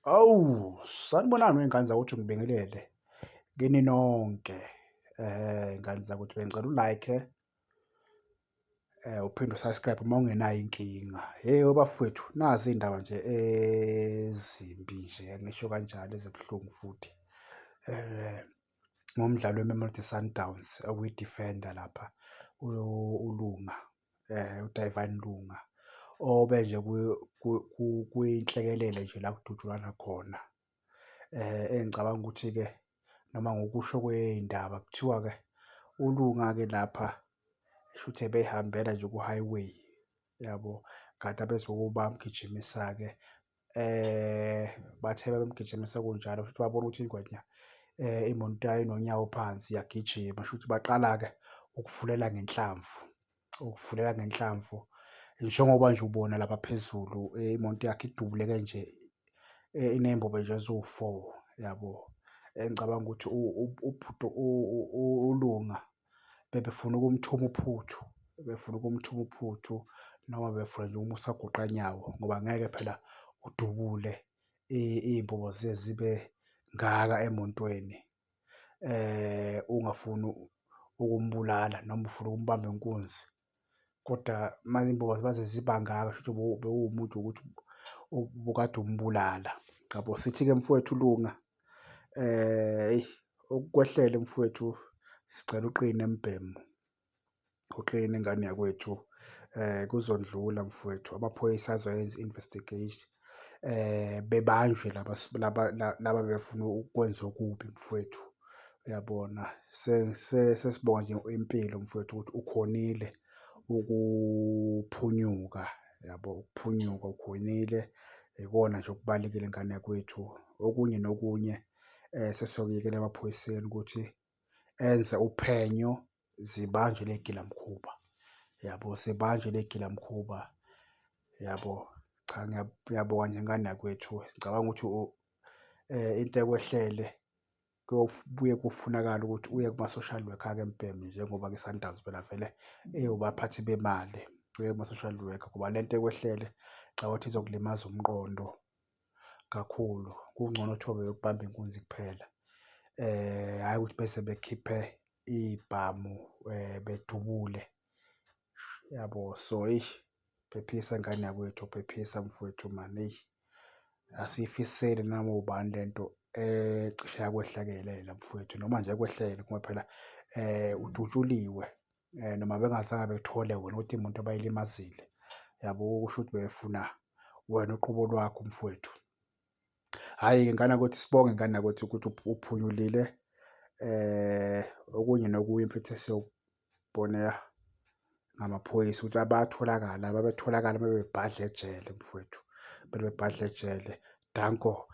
Awu, sanibonani wey'ngane zakuthi ngibingelele kini nonke. Ngane zakuthi bengicela u-like-e uphinde u-subscribe uma ungenayo inkinga. Hheyi bafowethu, nazi iy'ndaba nje ezimbi nje angisho kanjalo ezibuhlungu futhi ngomdlalo weMamelodi Sundowns okuyi-defender lapha uLunga, uDavine Lunga obe nje kwinhlekelele nje la kudutshulwana khona. Engicabanga ukuthi-ke noma ngokusho kwey'ndaba kuthiwa-ke uLunga-ke lapha shuthi ebey'hambela nje ku-highway yabo, kanti abezokubo bayamgijimisa-ke. Bathe bemgijimisa kunjalo kushuthi babona ukuthi ingwenya imoto yayo inonyawo phansi iyagijima shuthi baqala-ke ukuvulela ngenhlamvu, ukuvulela ngenhlamvu. Njengoba nje ubona lapha phezulu imoto yakhe idubuleke nje iney'mbobo nje eziwu-four yabo. Engicabanga ukuthi ubhuti uLunga bebefuna ukumthuma uphuthu, bebefuna ukumthuma uphuthu noma befuna nje ukumusa kagoqanyawo ngoba ngeke phela udubule iy'mbobo zize zibe ngaka emontweni ungafuni ukumbulala noma ufuna ukumbamba inkunzi. Koda uma iy'mbobo maze ziba ngaka shuthi bewumuntu ukuthi ubukade umbulala. Yabo, sithi-ke mfowethu Lunga, eyi okukwehlele mfowethu sicela uqine mbhemu, uqine ngane yakwethu kuzondlula mfowethu, amaphoyisa azoyenza i-investigate bebanjwe laba laba abebefuna ukukwenza okubi mfowethu, uyabona. Sesibonga nje impilo mfowethu ukuthi ukhonile ukuphunyuka yabo, ukuphunyuka ukhonile. Ikona nje okubalulekile ngane yakwethu. Okunye nokunye sesiyokuyekela emaphoyiseni ukuthi enze uphenyo zibanjwe ley'gilamkhuba yabo, zibanjwe ley'gilamkhuba yabo. Cha, ngiyabonga nje ngane yakwethu. Ngicabanga ukuthi into ekwehlele kuyobuye kufunakale ukuthi uye kuma-social worker-ke mbhemu njengoba-ke i-Sundowns phela vele iwubaphathi bemali, uye kuma-social worker ngoba le nto ekwehlele ngicabanga ukuthi izokulimaza umqondo kakhulu. Kungcono kuthiwa bebekubamba inkunzi kuphela, hhayi ukuthi bese bekhiphe iy'bhamu bedubule yabo. So, eish phephisa ngane yakwethu, phephisa mfowethu mani eyi, asiyifiseli noma ubani lento ecishe yakwehlakelela mfowethu noma nje ekwehlele ngoba phela udutshuliwe noma bengazange bethole wena kodwa imoto bayilimazile yabo. Kusho ukuthi bebefuna wena uqobo lwakho mfowethu. Hhayi-ke ngane yakwethu sibonge ngane yakwethu ukuthi uphunyulile okunye nokunye mfethu esiyokubonela ngamaphoyisa ukuthi bayatholakala, babetholakala bebebhadla ejele mfowethu, bebebhadla ejele. Danko.